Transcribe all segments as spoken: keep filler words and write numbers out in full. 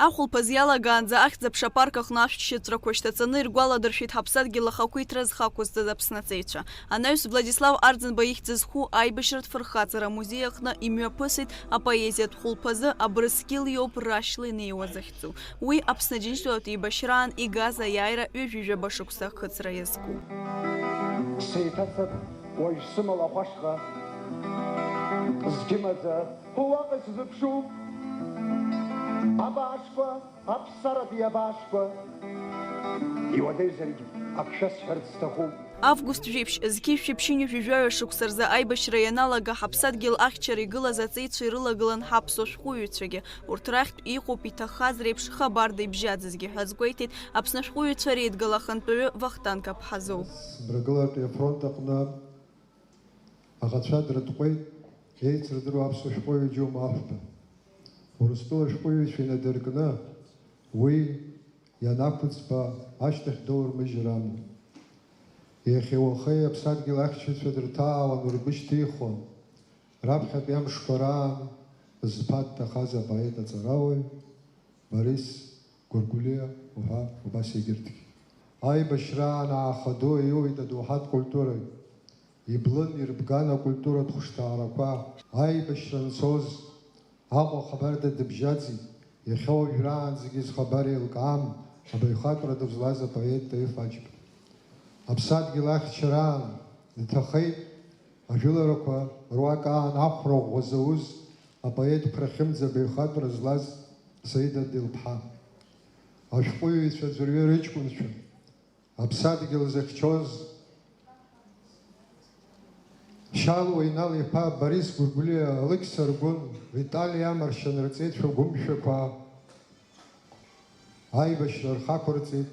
Ахәылԥаз иалагаанӡа ахьӡ-аԥша апарк аҟны ашәҭшьыҵәрақәа шьҭаҵаны иргәаладыршәеит ҳаԥсадгьыл ахақәиҭра зхақәызҵаз аԥснаҵеицәа. Анаҩс Владислав Арӡынба ихьӡ зху аибашьратә фырхаҵара амузеи аҟны имҩаԥысит апоезиатә хәылԥазы Абрыскьыл иоуп рашьла инеиуа захьӡу. Уи Аԥсны Аџьынџьтәылатә еибашьраан игаз аиааира ҩажәи жәаба шықәса ахыҵра иазку. Сеиҭацап уажә сымала ахәашҟа, зқьымаӡа. Уаҟа исзыԥшу абаашқәа, аԥсаратәи абаашқәа, иуадаҩзаргь ак шәасҳәарц сҭахуп. Август жәиԥшь, зқьи жәшәи ԥшьынҩажәи жәаҩа шықәса рзы аибашьра ианалага, ҳаԥсадгьыл ахьчара игылаз аҵеицәа ирылагылан ҳаԥсуа шәҟәыҩҩцәагьы. Урҭ рахьтә иҟоуп иҭаххаз реиԥш хабарда ибжьаӡызгьы ҳәа азгәеиҭеит Аԥсны ашәҟәыҩҩцәа реидгыла ахантәаҩы Вахтанг Аԥҳазоу. Мрагылартәи афронт аҟны аӷацәа дрытҟәеит еицырдыруа аԥсуа шәҟәыҩҩы Џьума Аҳәба. Урыстәыла ашәҟәыҩҩцәа инадыркны уи ианақәыӡба ашьҭахь доурмыжьыр амуит. Иахьеи уахеи аԥсадгьыл ахьчаҩцәа дырҭаауан, ргәы шьҭихуан. Раԥхьатәи амшқәа раан зԥа дҭахаз апоет аҵарауаҩ Борис Гәыргәлиа уҳәа убас егьырҭгьы. Аибашьраан аахаду аиуеит адоуҳатә культураҩ. Иблын, ирбган акультуратә хәышҭаарақәа. Аибашьра анцоз, Аҟәа ахабарда дыбжьаӡит, иахьа уажәраанӡагьы зхабар еилкаам абаҩхатәра дызлаз апоет Таиф Аџьба. Аԥсадгьыл ахьчараан дҭахеит, ажәыларақәа руак аан ахәра ӷәӷәа зауз апоет Қәрахьымӡа абаҩхатәра злаз Саида Делԥҳа. Ашәҟәыҩҩцәа аӡәырҩы рыҷкәынцәа, Аԥсадгьыл зыхьчоз Шьалуа Инал-иԥа, Борис Гәыргәлиа, Алықьса Аргәын, Витали Амаршьан рҵеицәа гәымшәақәа аибашьра рхақәырҵеит.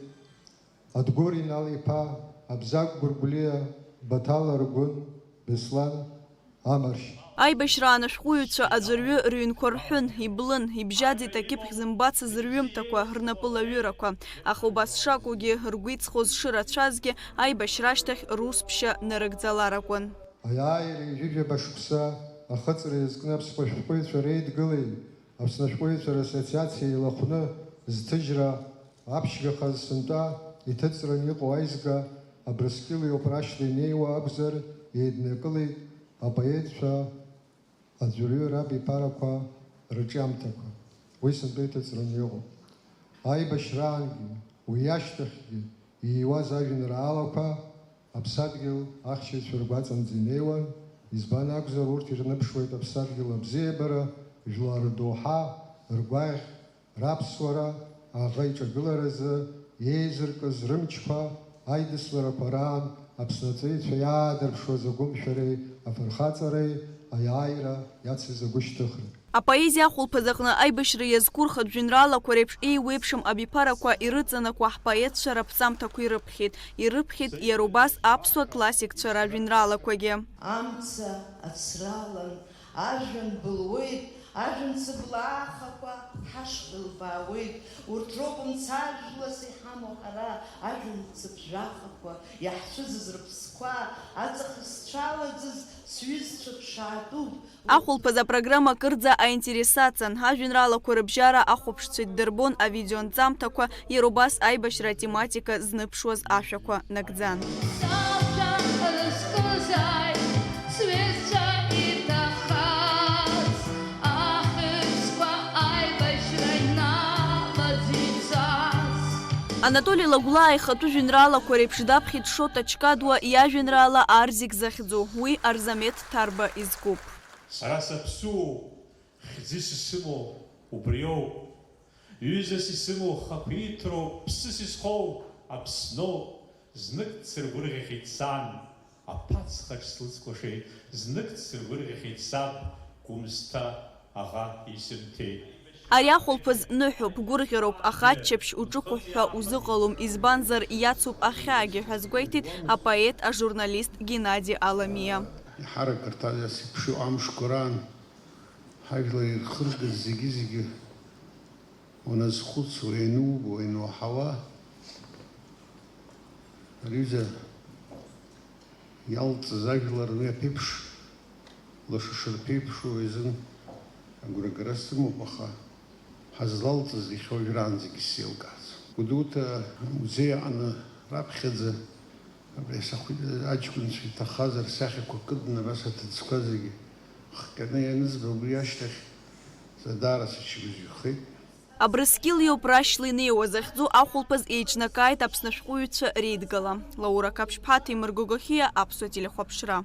Адгәыр Инал-иԥа, Абзагә Гәыргәлиа, Баҭал Аргәын, Беслан Амаршь. Аибашьраан ашәҟәыҩҩцәа аӡәырҩы рыҩнқәа рҳәын, иблын, ибжьаӡит акьыԥхь зымбацыз рҩымҭақәа, рнапылаҩырақәа. Аха убас шакәугьы, ргәы иҵхоз шырацәазгьы, аибашьра ашьҭахь рус ԥшьа нарыгӡалар акәын. Аиааира ҩажәижәаба шықәса ахыҵра иазкны аԥсуа шәҟәыҩҩцәа реидгылеи Аԥсны ашәҟәыҩҩцәа рассоциациеи еилахәны зҭыжьра аԥшьгахаз сынтәа иҭыҵран иҟоу аизга Абрыскьыл иоуп рашьла инеиуа акәзар, еиднакылеит апоетцәа аӡәырҩы рабиԥарақәа рҿиамҭақәа. Уи сынтәа иҭыҵран иҟоуп. Аибашьраангьы, уи ашьҭахьгьы ииуаз ажәеинраалақәа аԥсадгьыл ахьчаҩцәа ргәаҵанӡа инеиуан, избан акәзар, урҭ ирныԥшуеит аԥсадгьыл абзиабара, жәлар рдоуҳа, ргәаӷь, раԥсуара аӷа иҿагыларазы еизыркыз рымчқәа аидысларақәа раан Аԥсны аҵеицәа иаадырԥшуаз агәымшәареи афырхаҵареи аиааира иацыз агәышьҭыхра. Апоезиа ахәылԥаз аҟны аибашьра иазку рхатә жәеинраалақәа реиԥш еиуеиԥшым абиԥарақәа ирыҵанакуа ҳпоетцәа раԥҵамҭақәа ирыԥхьеит, ирыԥхьеит иара убас аԥсуа классикцәа ражәеинраалақәагьы. Амца ацралан, ажәҩан былуеит, ажәҩан цыблаахақәа ҳашҟа илбаауеит, урҭ роуп мцажәлас иҳамоу ҳара, ажәҩан цыԥжәахақәа, иаҳцәыӡыз рыԥсқәа, аҵых зцәалаӡыз сҩызцәа ԥшаатәуп. Ахәылԥаз апрограмма кырӡа аинтересацан, ажәеинраалақәа рыбжьара ахәаԥшцәа иддырбон авидеонҵамҭақәа, иара убас аибашьра атематика зныԥшуаз ашәақәа нагӡан. Сабша рызкызааит сҩызцәа иҭахаз, ахьӡқәа аибашьра инаваӡ ицаз. Анатоли Лагәлаа ихатәы жәеинраалақәа реиԥш даԥхьеит Шоҭа Ҷкадуа иажәеинраала Арзик захьӡу, уи Арзамеҭ Ҭарба изкуп. Сара саԥсуоуп, хьӡыс исымоу убриоуп, ҩызас исымоу хақәиҭроуп, ԥсыс исхоу Аԥсноуп, знык дсыргәырӷьахьеит сан, аԥацхаҿ слыцкәашеит, знык дсыргәырӷьахьеит саб, Гәымсҭа аӷа исымҭеит. Ари ахәылԥаз ныҳәоуп, гәырӷьароуп, аха аччаԥшь уҿықәыҳәҳәа узыҟалом, избанзар, иацуп ахьаагьы ҳәа азгәеиҭеит апоет, ажурналист Геннади Аламиа. Иҳаракырҭа иасыԥшуа амшқәа раан ҳажәлар ирхыргаз зегьы-зегьы уаназхәыцуа, ианубо, иануаҳауа, аҩыза иалҵыз ажәлар уи аԥеиԥш лаша шырԥеиԥшу изын агәрагара сымоуп, аха Ҳазлалҵыз иахьа уажәраанӡагьы сзеилкааз. Гәдоуҭа амузеи аҟны раԥхьаӡа абри асахәит аҷкәынцәа иҭахаз рсахьақәа кыдны абас аҭыӡқәа зегьы хҟьаны ианызба, убри ашьҭахь даара сыҽгьежьхеит. Абрыскьыл иоуп Рашьла инеиуа захьӡу ахәылԥаз еиҿнакааит Аԥсны ашәҟәыҩҩцәа реидгыла. Лаура Қаԥшьԥҳа, Ҭемыр Гогохиа, Аԥсуа телехәаԥшра.